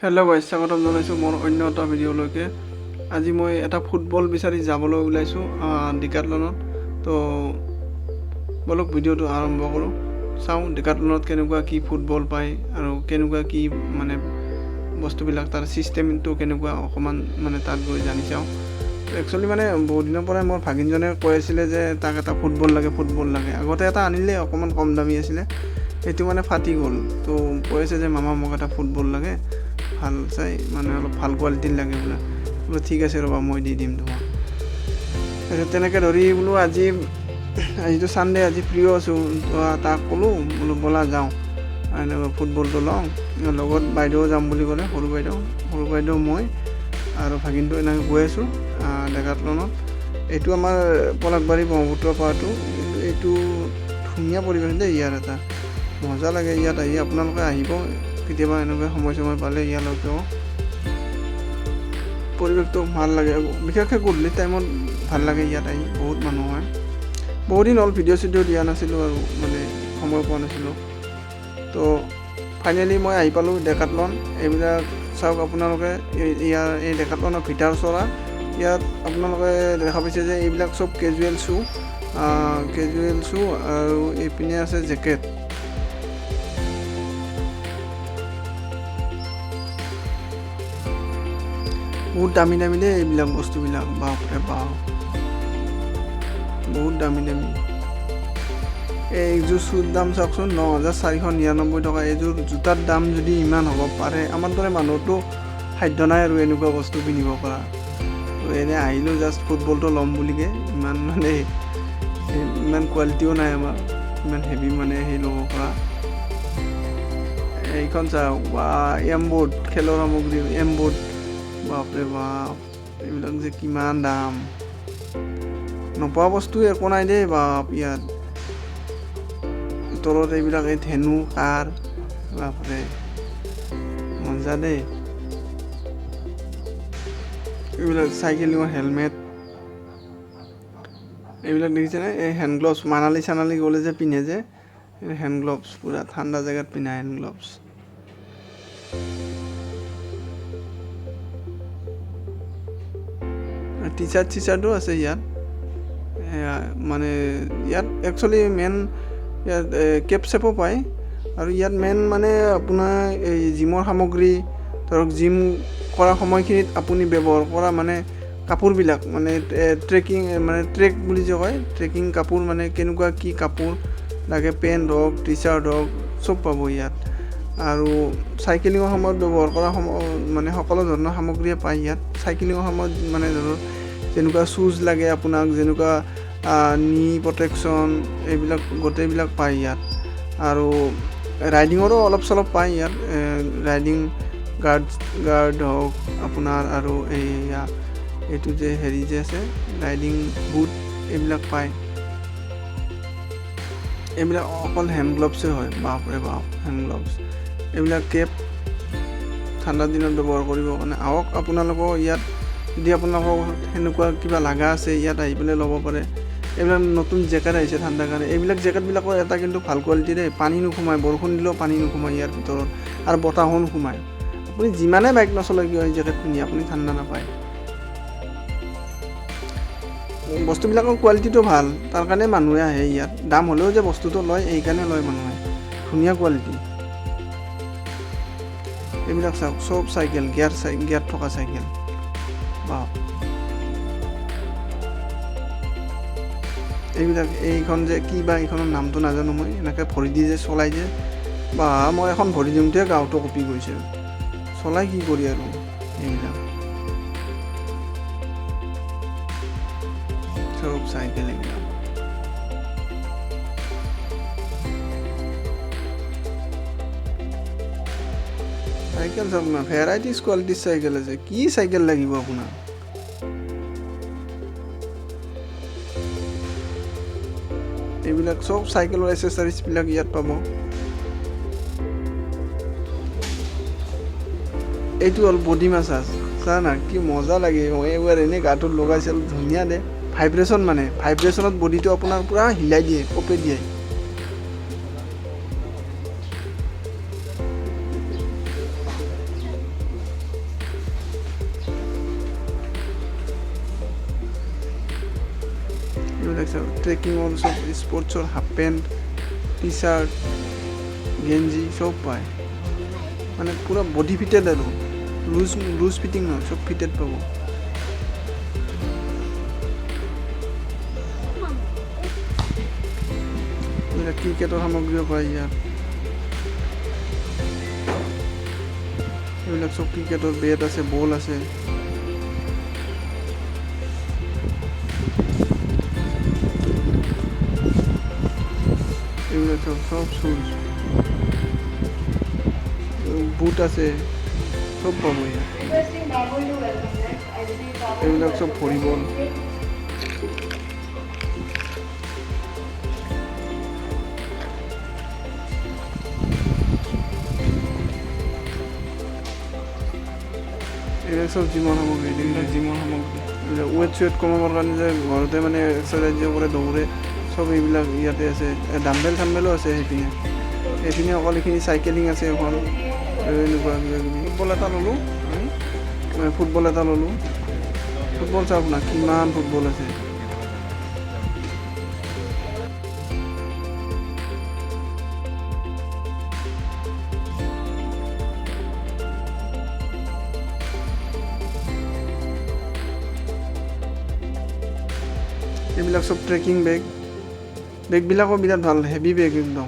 Hello' guys, স্বাগতম জনাইছোঁ মোৰ অন্য এটা ভিডিঅ'লৈকে। আজি মই এটা ফুটবল বিচাৰি যাবলৈ ওলাইছোঁ ডিকাটলনত। তো ব'লক, ভিডিঅ'টো আৰম্ভ কৰোঁ। চাওঁ ডিকাটলনত কেনেকুৱা কি ফুটবল পায় আৰু কেনেকুৱা কি মানে বস্তুবিলাক, তাৰ ছিষ্টেমটো কেনেকুৱা, অকণমান মানে তাত গৈ জানি চাওঁ। একচুৱেলি মানে বহুত দিনৰ পৰাই মোৰ ভাগিনজনে কৈ আছিলে যে তাক এটা ফুটবল লাগে, ফুটবল লাগে। আগতে এটা আনিলে, অকণমান কম দামী আছিলে, সেইটো মানে ফাটি গ'ল। তো কৈ আছে যে মামা, মোক এটা ফুটবল লাগে, ভাল চাই, মানে অলপ ভাল কোৱালিটিৰ লাগে বোলে। বোলো ঠিক আছে, ৰ'বা, মই দি দিম তোমাক। তাৰপিছত তেনেকৈ ধৰি বোলো আজিতো ছানডে, আজি ফ্ৰীও আছোঁ। তো তাক ক'লোঁ, বোলো ব'লা যাওঁ, এনেকৈ ফুটবলটো লওঁ। লগত বাইদেউ যাম বুলি ক'লে, সৰু বাইদেউ। সৰু বাইদেউ, মই আৰু ভাগিনটো এনেকৈ গৈ আছোঁ ডেকাটলনত। এইটো আমাৰ পলাশবাৰী ব্ৰহ্মপুত্ৰ পাৰটো। কিন্তু এইটো ধুনীয়া পৰিৱেশ দেই ইয়াৰ, এটা মজা লাগে ইয়াত আহি। আপোনালোকে আহিব কেতিয়াবা এনেকুৱা সময় চময় পালে ইয়ালৈকেও। পৰিৱেশটো ভাল লাগে, বিশেষকৈ গধূলি টাইমত ভাল লাগে ইয়াত আহি, বহুত মানুহ হয়। বহুত দিন হ'ল ভিডিঅ' চিডিঅ' দিয়া নাছিলোঁ আৰু মানে সময় পোৱা নাছিলোঁ। তো ফাইনেলি মই আহি পালোঁ ডেকাটলন। এইবিলাক চাওক আপোনালোকে, ইয়াৰ এই ডেকাটলনৰ ভিতৰ চৰা। ইয়াত আপোনালোকে দেখা পাইছে যে এইবিলাক চব কেজুৱেল শ্বু, কেজুৱেল শ্বু আৰু এইপিনে আছে জেকেট। বহুত দামী দামী দেই এইবিলাক বস্তুবিলাক, বাপৰে বাপ, বহুত দামী দামী। এইযোৰ শ্বুৰ দাম চাওকচোন, 9499 টকা। এইযোৰ জোতাৰ দাম যদি ইমান হ'ব পাৰে, আমাৰ দৰে মানুহতো সাধ্য নাই আৰু এনেকুৱা বস্তু কিনিব পৰা। তো এনেই আহিলোঁ জাষ্ট ফুটবলটো ল'ম বুলিকে। ইমান মানে ইমান কোৱালিটিও নাই আমাৰ, ইমান হেভি মানে সেই ল'ব পৰা। এইখন চাওক বা, এম বোৰ্ড, খেলৰ সামগ্ৰী এম বোৰ্ড। বাপৰে বাপ, এইবিলাক যে কিমান দাম! নোপোৱা বস্তু একো নাই দেই বাপ ইয়াত। তলত এইবিলাক এই ধেনু কাৰ, বাপৰে, মজা দেই। এইবিলাক চাইকেলিঙৰ হেলমেট এইবিলাক দেখিছেনে? এই হেণ্ড গ্ল'ভছ, মানালী চানালী গ'লে যে পিন্ধে যে হেণ্ড গ্ল'ভছ, পূৰা ঠাণ্ডা জেগাত পিন্ধা হেণ্ড গ্ল'ভছ। টি চাৰ্ট চিচাৰ্টো আছে ইয়াত। মানে ইয়াত একচুৱেলি মেইন ইয়াত কেপ চেপো পায়। আৰু ইয়াত মেইন মানে আপোনাৰ এই জিমৰ সামগ্ৰী, ধৰক জিম কৰা সময়খিনিত আপুনি ব্যৱহাৰ কৰা মানে কাপোৰবিলাক, মানে ট্ৰেকিং, মানে ট্ৰেক বুলি যে কয়, ট্ৰেকিং কাপোৰ, মানে কেনেকুৱা কি কাপোৰ লাগে, পেণ্ট হওক, টি চাৰ্ট হওক, চব পাব ইয়াত। আৰু চাইকেলিঙৰ সময়ত ব্যৱহাৰ কৰা মানে সকলো ধৰণৰ সামগ্ৰীয়ে পায় ইয়াত। চাইকেলিঙৰ সময়ত মানে ধৰক যেনেকুৱা শ্বুজ লাগে আপোনাক, যেনেকুৱা নি প্ৰটেকশ্যন, এইবিলাক গোটেইবিলাক পায় ইয়াত। আৰু ৰাইডিঙৰো অলপ চলপ পায় ইয়াত, ৰাইডিং গাৰ্ড হওক আপোনাৰ আৰু এইয়া এইটো যে হেৰি যে আছে, ৰাইডিং বুট, এইবিলাক পায়। এইবিলাক অকল হেণ্ড গ্ল'ভছে হয়, বাপৰে বাপ, হেণ্ড গ্ল'ভছ। এইবিলাক কেপ, ঠাণ্ডা দিনত ব্যৱহাৰ কৰিবৰ কাৰণে। আহক আপোনালোকেও ইয়াত, যদি আপোনালোকৰ সেনেকুৱা কিবা লগা আছে, ইয়াত আহি পেলাই ল'ব পাৰে। এইবিলাক নতুন জেকেট আহিছে ঠাণ্ডাৰ কাৰণে। এইবিলাক জেকেটবিলাকৰ এটা কিন্তু ভাল কোৱালিটি দেই, পানী নোসোমায়, বৰষুণ দিলেও পানী নোসোমায় ইয়াৰ ভিতৰত আৰু বতাহো নোসোমায়। আপুনি যিমানে বাইক নচলায় কিয়, এই জেকেট পিন্ধি আপুনি ঠাণ্ডা নাপায়। বস্তুবিলাকৰ কোৱালিটিটো ভাল, তাৰ কাৰণে মানুহে আহে ইয়াত। দাম হ'লেও যে বস্তুটো লয়, এইকাৰণে লয় মানুহে, ধুনীয়া কোৱালিটি। এইবিলাক চাওক, চব চাইকেল, গিয়াৰ থকা চাইকেল বা এইবিলাক। এইখন যে কি বা, এইখনৰ নামটো নাজানো মই, এনেকৈ ভৰি দি যে চলাই যে, বা মই এখন ভৰি দিওঁতে গাটো কঁপি গৈছে, চলাই কি কৰি আৰু। এইবিলাক চব চাইকেল এইবিলাক। চাইকেল চাওক না, ভেৰাইটিজ কোৱালিটিৰ চাইকেল আছে। কি চাইকেল লাগিব আপোনাক? এইবিলাক চব চাইকেলৰ এচেচাৰিজবিলাক ইয়াত পাব। এইটো হ'ল বডি মাছাজ। চা না, কি মজা লাগে। মই এবাৰ এনেই গাটোত লগাইছিলোঁ, ধুনীয়া দে। ভাইব্ৰেশ্যন, মানে ভাইব্ৰেশ্যনত বডিটো আপোনাৰ পূৰা হিলাই দিয়ে, কঁপে দিয়ে। এইবিলাক চব ট্ৰেকিঙৰ চব স্পৰ্টছৰ হাফ পেণ্ট, টি চাৰ্ট, গেঞ্জি চব পায়। মানে পূৰা বডি ফিটেড আৰু লুজ লুজ ফিটিং নহয়, চব ফিটেড পাব। এইবিলাক ক্ৰিকেটৰ সামগ্ৰীও পায় ইয়াত। এইবিলাক চব ক্ৰিকেটৰ বেট আছে, বল আছে। এইবিলাক চব চব শ্বুজ, বুট আছে, চব পাব ইয়াত। এইবিলাক চব ভলীবল। এইবিলাক চব জিমৰ সামগ্ৰী, এইবিলাক জিমৰ সামগ্ৰী। এইবিলাক ৱেট চুৱেট কমাবৰ কাৰণে যে ঘৰতে মানে এক্সাৰচাইজ যে কৰে, দৌৰে, চব এইবিলাক ইয়াতে আছে। ডাম্বেল চাম্বেলো আছে সেইপিনে। এইপিনে অকল এইখিনি চাইকেলিং আছে এখন, এনেকুৱা কিবা কিবি। ফুটবল এটা ল'লোঁ আমি, ফুটবল এটা ল'লোঁ। ফুটবল চাওক না, কিমান ফুটবল আছে। এইবিলাক চব ট্ৰেকিং বেগ। বেগবিলাকো বিৰাট ভাল, হেভি বেগ একদম।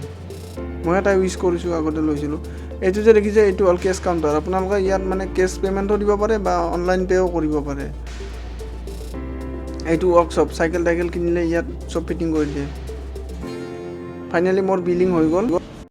মই এটা ইউজ কৰিছোঁ, আগতে লৈছিলোঁ। এইটো যে দেখিছে, এইটো হ'ল কেছ কাউণ্টাৰ। আপোনালোকে ইয়াত মানে কেছ পে'মেণ্টো দিব পাৰে বা অনলাইন পে'ও কৰিব পাৰে। এইটো ৱৰ্কশ্বপ, চাইকেল টাইকেল কিনিলে ইয়াত চব ফিটিং কৰি দিয়ে। ফাইনেলি মোৰ বিলিং হৈ গ'ল।